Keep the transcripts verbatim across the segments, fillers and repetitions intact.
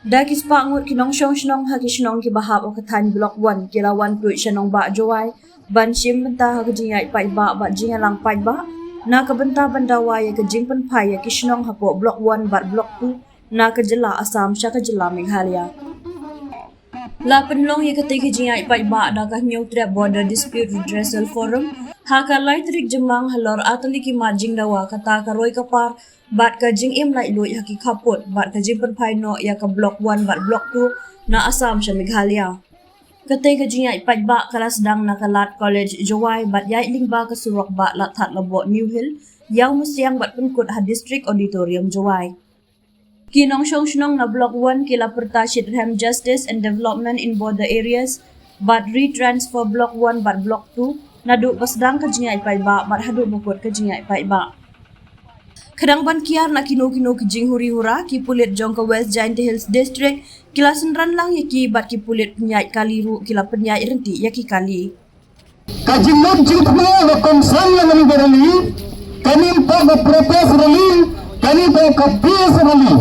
Da ki spah ngut ki nongshong shnong ha ki shnong kiba hap ha ka thaiñ Block One ki la wan tuid sha nongbah Jowai ban shim bynta ha ka jingïaid paidbah bad jingïalang paidbah na ka bynta ban dawa ïa ka jingpynphai ïa ki shnong hapoh Block One bad Block Two na ka jylla Assam sha ka jylla Meghalaya. La pynlong ïa katei ka jingïaid paidbah da ka Hynñiewtrep Border Dispute Redressal Forum ha ka lai tarik Jymmang halor artylli ki mat jingdawa, kata ka roi ka par bad ka jingim laitluid ha ki khappud bad ka jingpynphai noh ïa ka Block One bad Block Two na Assam sha Meghalaya. Katei ka jingïaid paidbah ka la sdang na ka lad College Jowai bad ïaid lyngba ka surok bah Lathadlaboh New Hill, Ïawmusiang bad pynkut ha District Auditorium Jowai. Ki nongshong shnong na Block One ki la pyrta shitrhem Justice and Development in Border Areas bad retransfer Block One bad Block Two naduh ba sdang ka jingïaid paidbah bad haduh ba kut ka jingïaid paidbah. Ka dang ban kiar na kino kino ki jinghuri hura, ki pulit jong ka West Jaintia Hills District ki la synran lang ïa ki bad ki pulit pynïaid kali ruh ki la pynïaid ryntih ïa ki kali. Ka jingmut jingthmu ba kongsan ïa kane ka rally, kane ka protest rally, kane ka peace rally.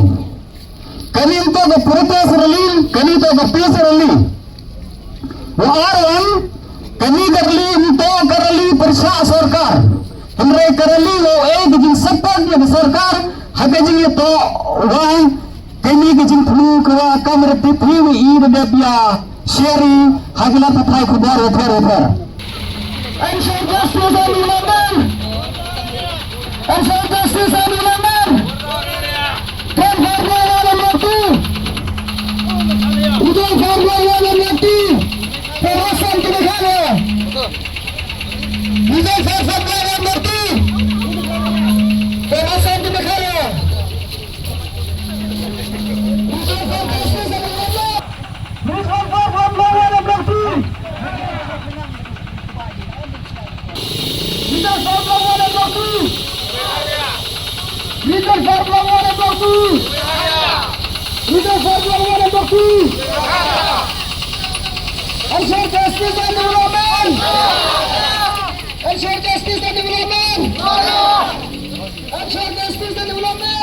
Kane ka protest rally, kane ka peace rally. Wa ar wan, kane ka rally ym tang ka rally pyrshah sorkar. Hynrei ka rally wa ai ka jingsupport ïa ka sorkar ha ka jingïatoh wa kane ka jingthmu ka wa kam rati phi wa i da dep ïa share ha ki lad pathai khubor wa pher wa pher. Ensure justice and development. Ensure justice and development. Don't forget one and not two. We don't forget one and not two. For us and to the Meghalaya. We don't forget one and not two. For us and to the Meghalaya. Ensure justice and development! Ensure justice and development! Ensure justice and development!